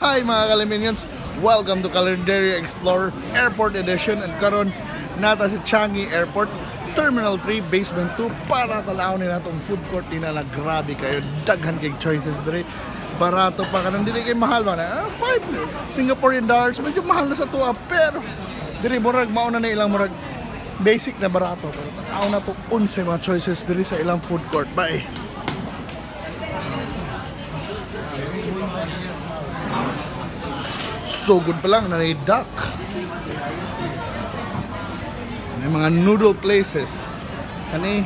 Hi mga Kaliminions! Welcome to Calendario Explorer Airport Edition, and karon nata sa Changi Airport Terminal 3 Basement 2 para tan-awon ni natong food court nila na grabe kayo, daghan kay choices diri, barato pa kanang dili kay mahal ba na 5 Singaporean dollars, medyo mahal na sa tuwa pero diri murag mauna na ilang murag basic na barato, pero tan-aw na to unsay mga choices diri sa ilang food court. Bye. So good pa lang, na duck. May mga noodle places. Kani?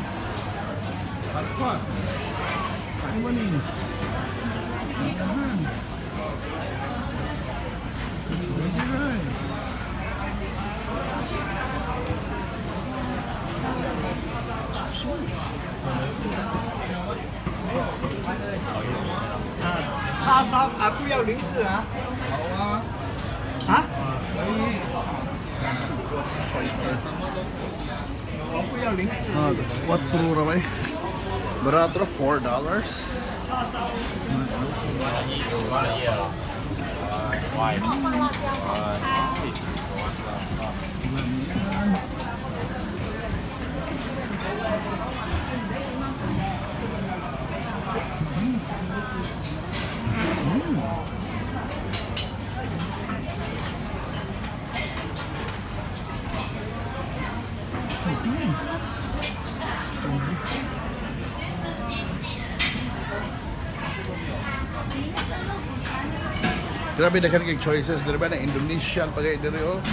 Hot. Ay, ba ni? 叉烧啊，不要名字啊。好啊。啊？可以。我不要零字。 Ah, 4 ra ba eh? Barato ra, $4. 叉烧。 Grabe daghan kay choices diri ba na Indonesian pa kay diri oh.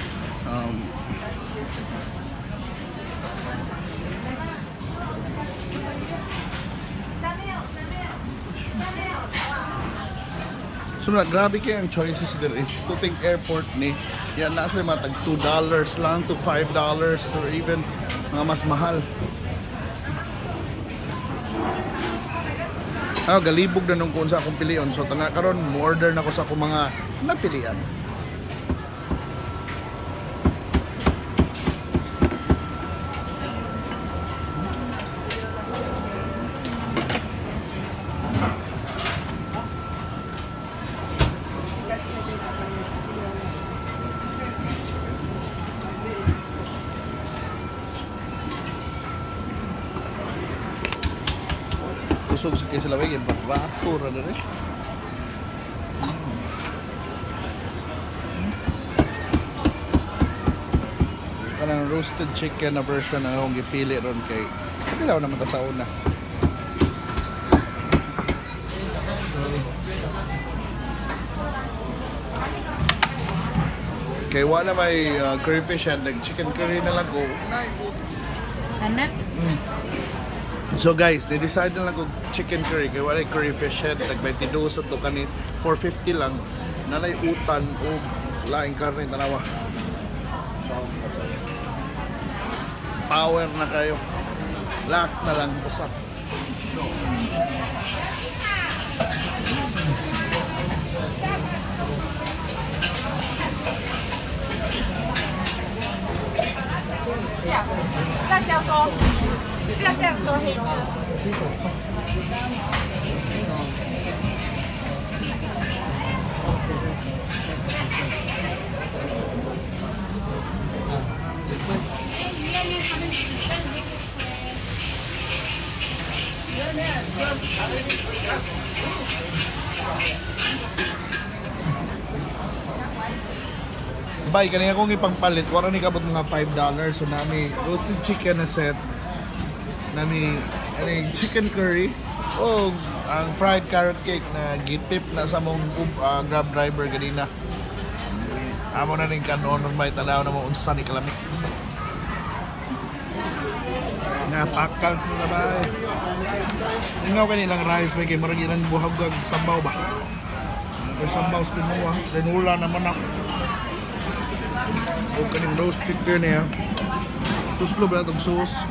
So na grabe kay ang choices diri. Tuting airport ni yan na sila mga tag $2 lang to $5 or even mga mas mahal. Ano, galibog na nung kung sa akong pilion. So tana karon mo-order na ko sa akong mga napilian. Kusog sa kay sila bay barato ra diri. Kanang roasted chicken na version na akong gipili ron kay dilaw naman ta sa una. Kay wala may curry fish and nag chicken curry na lang ko. Anak. So guys, they decide na lang kung chicken curry kay wala curry fish head, tag 22 sa to kani 450 lang. Nalay utan o laing karne tanawa. Power na kayo. Last na lang usa. 辣椒多，不要这样多黑子。 Bay, kanina akong ipangpalit, wala ni kabot mga $5. So nami roasted chicken na set, nami ani chicken curry, o ang fried carrot cake na gitip na sa mong Grab driver kanina. Amo na ning kanon may tanaw na mo unsa ni kalami. Nga pakals na bay. Ingaw kanilang rice may kay murag ilang buhag og sambaw ba. May sambaw sa tinuwa, tinula naman ako. O kaning roast chicken niya. Tuslo ba itong sauce?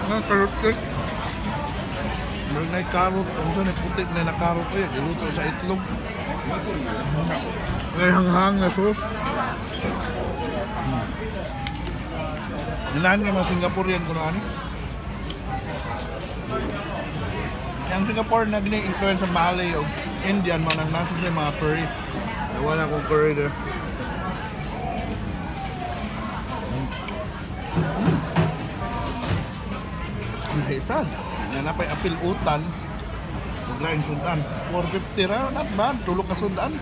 Nga carrot cake. Meron na carrot. Ang saan puti na na carrot eh. Iluto sa itlog. May hanghang na sauce. Ganahan kay mga Singaporean kuno ani. Ang Singapore nag-influence sa Malay o Indian man ang nasa siya mga curry. Wala akong curry there. Nahisan. Na napay apil utan. Ug laing sudan. 450 ra, not bad. Tulo ka sudan.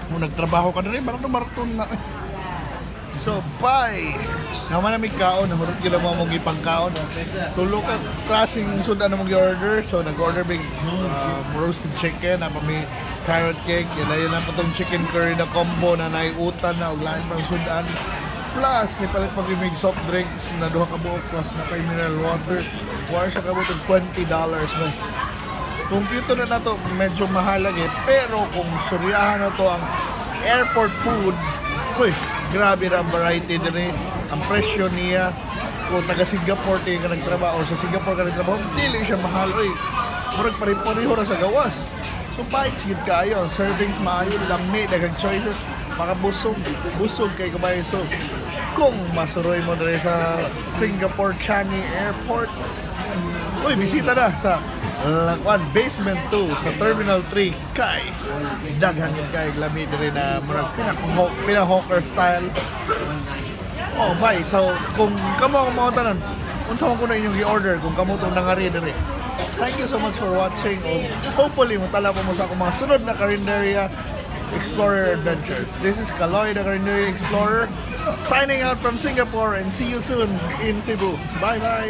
Kung nagtrabaho ka diri, barato barato na. So, bye! Naman namin kaon, namurot gyud ang mga mong ipangkaon. Tulo ka klaseng sudan na mong order. So, nag-order mig roasted chicken, na may carrot cake, yun na pa tong chicken curry na combo na naiutan na og lain pang sudan. Plus, nipalit pa mig soft drinks na duha ka buok plus na pay mineral water. War siya kabot og $20 man. Kung puto na nato, medyo mahal lagi. Pero kung suryahan na to ang airport food, uy, grabe ra ang variety diri. Ang presyo niya, kung taga Singapore tayo ka nagtrabaho or sa Singapore ka nagtrabaho, dili siya mahal. Uy, murag pare-pareho ra sa gawas. So, bites gid kaayo. Ang servings maayo, lami, daghang choices, makabusog, busog kay kabayo. So, kung masuroy mo diri sa Singapore Changi Airport, uy, bisita na sa Lakuan Basement 2 sa Terminal 3 kay daghan yun kay lami diri na murag pina-hawker style. Oh, bye. So, kung kamo ang mga tanan, unsa man kuno inyong gi-order kung kamo tong nangari diri. Thank you so much for watching. Oh, hopefully mutala po mo sa akong mga sunod na Carinderia Explorer Adventures. This is Kaloy, the Carinderia Explorer, signing out from Singapore, and see you soon in Cebu. Bye-bye!